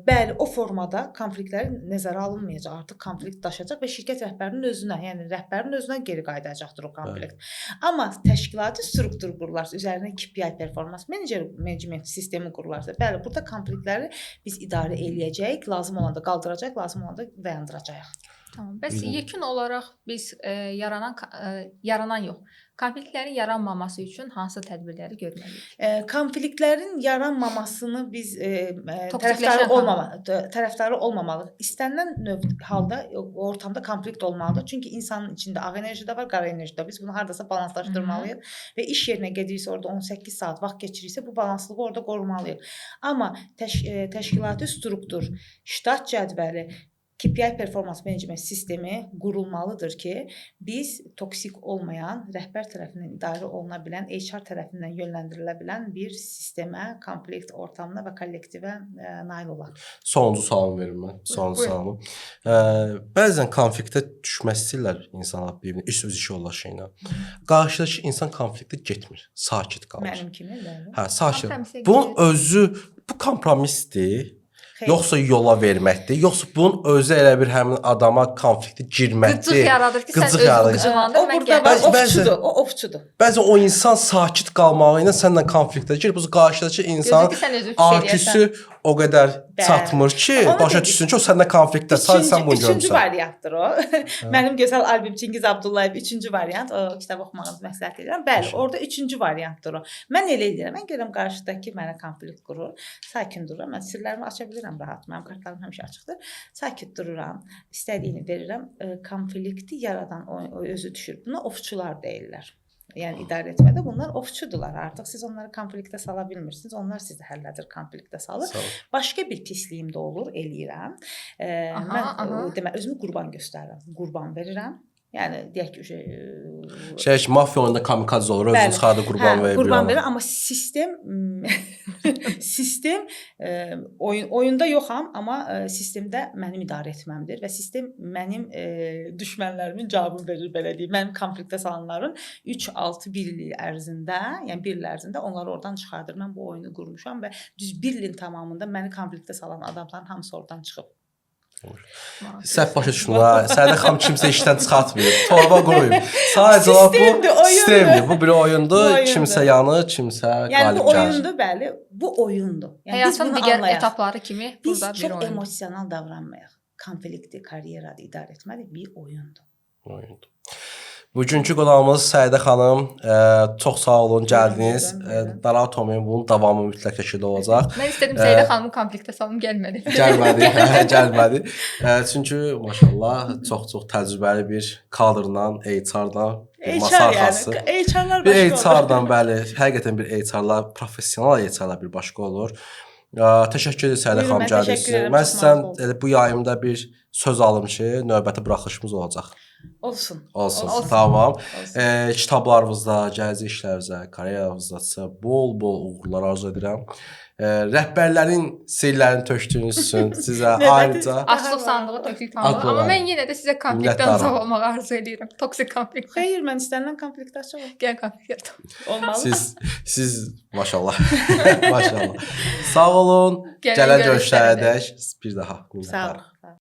Bəli, o formada konfliktlər nəzərə alınmayacaq. Artıq konflikt daşacaq və şirkət rəhbərinin özünə, yəni rəhbərin özünə geri qayıdacaqdır o konflikt. Amma təşkilati struktur qurularsa, üzərinə KPI performans menecment sistemi qurularsa, bəli, burada konfliktləri biz idarə eləyəcəyik, lazım olanda qaldıracaq, lazım olanda dayandıracağıq. Tamam. Bəs yekun olaraq biz yaranan yox, konfliktlərin yaranmaması üçün hansı tədbirləri görməliyik? Konfliktlərin yaranmamasını biz tərəfdarı olmamalı. İstənilən növ halda ortamda konflikt olmalıdır. Çünki insanın içində ağ enerji də var, qara enerji də. Biz bunu hardasa balanslaşdırmalıyıq və iş yerinə gediriksə, orada 18 saat vaxt keçiririksə, bu balanslığı orada qorumalıyıq. Amma təşkilati struktur, ştat cədvəli, KPI performans menecment sistemi qurulmalıdır ki, biz toksik olmayan, rəhbər tərəfindən idarə oluna bilən, HR tərəfindən yönləndirilə bilən bir sistemə, konflikt ortamına və kollektivə nail olaq. Sonuncu sualımı verim mən. Sonuncu sualımı. Bəzən konfliktə düşmək istəyirlər insanlar bir-birinə, iş öz iş yoldaşı ilə. Qarşıdakı insan konfliktə getmir, sakit qalır. Mənim kimi, bəli. Hə, sakit. Bunun özü bu kompromisdir. Xeyr. Yoxsa yola verməkdir, yoxsa bunun özü elə bir həmin adama konfliktə girməkdir. Qıcıq yaradır ki, sən özünü qıcıqlandır, mən gəldim. O ovçudur, o ovçudur. Bəzən o insan sakit qalmağı ilə səninlə konfliktə girir. Bu qarşıdakı insanın AQ-sü o qədər çatmır ki, başa düşsün ki, o səninlə konfliktdə, sadəcə sən bunu görmüsən. Üçüncü variantdır o. Mənim gözəl albüm Çingiz Abdullayev üçüncü variant. O kitab oxumağınızı məsləhət edirəm. Bəli, orada üçüncü variantdır o. Mən elə eləyirəm. Mən görürəm qarşıdakı mənə konflikt qurur. Sakin dururam. Mən sirlərimi aça bilirəm rahat. Mənim kartlarım həmişə açıqdır. Sakit dururam. İstədiyini verirəm. Konflikti yaradan o özü düşür. Buna ovçular deyirlər. Yəni idarə etmədə bunlar ovçudular. Artıq siz onları konfliktə sala bilmirsiniz. Onlar sizi həllədir, konfliktə salır. Başqa bir pisliyim də olur, eləyirəm. Mən demək özümü qurban göstərirəm. Qurban verirəm. Yəni deyək ki, şey mafiya oyununda kamikadze olur, özünü çıxardır, qurban verir. Qurban verir, amma sistem sistem oyunda yoxam, amma sistemdə mənim idarə etməmdir və sistem mənim düşmənlərimin cavabını verir, belə deyim. Mənim konfliktə salanların 3, 6, 1 il ərzində, yəni 1 il ərzində onları oradan çıxardır. Mən bu oyunu qurmuşam və düz 1 ilin tamamında məni konfliktə salan adamların hamısı oradan çıxıb. Səhv başa düşmür ha. Sədə xanım kimsə işdən çıxartmıyor. Torba quruyub. Sadəcə bu sistemdir. Bu bir oyundur. Kimsə yanır, kimsə qalib gəlir. Yəni bu oyundur, bəli. Bu oyundur. Yəni həyatın digər etapları kimi burada bir oyundur. Biz çox emosional davranmayaq. Konflikti, karyerada idarə etməli bir oyundur. Oyundur. Bugünkü qonağımız Səidə xanım, çox sağ olun gəldiniz. Narahat olmayın, bunun davamı mütləq şəkildə olacaq. Mən istədim Səidə xanımı konfliktə salım, gəlmədi. Gəlmədi, gəlmədi. Çünki maşallah çox-çox təcrübəli bir kadrla, HR-la, bir masa arxası. HR-lar başqa olur. Bir HR-dan, bəli, həqiqətən bir HR-lar, professional HR-lar bir başqa olur. Təşəkkür edirəm Səidə xanım gəldiyiniz üçün. Mən sizdən elə bu yayımda bir söz alım ki, növbəti buraxılışımız olacaq. Olsun. Olsun. Tamam. Kitablarınızda, gələcək işlərinizə, karyeranızda sizə bol-bol uğurlar arzu edirəm. Rəhbərlərin sirlərini tökdüyünüz üçün sizə ayrıca açlıq sandığı tökdük tamam. Amma mən yenə də sizə konfliktdən uzaq olmağı arzu edirəm. Toksik konflikt. Xeyr, mən istənilən konfliktə açığam. Gəl konflikt. Olmalı. Siz maşallah. Maşallah. Sağ olun. Gələn görüşlərədək bir daha. Sağ olun.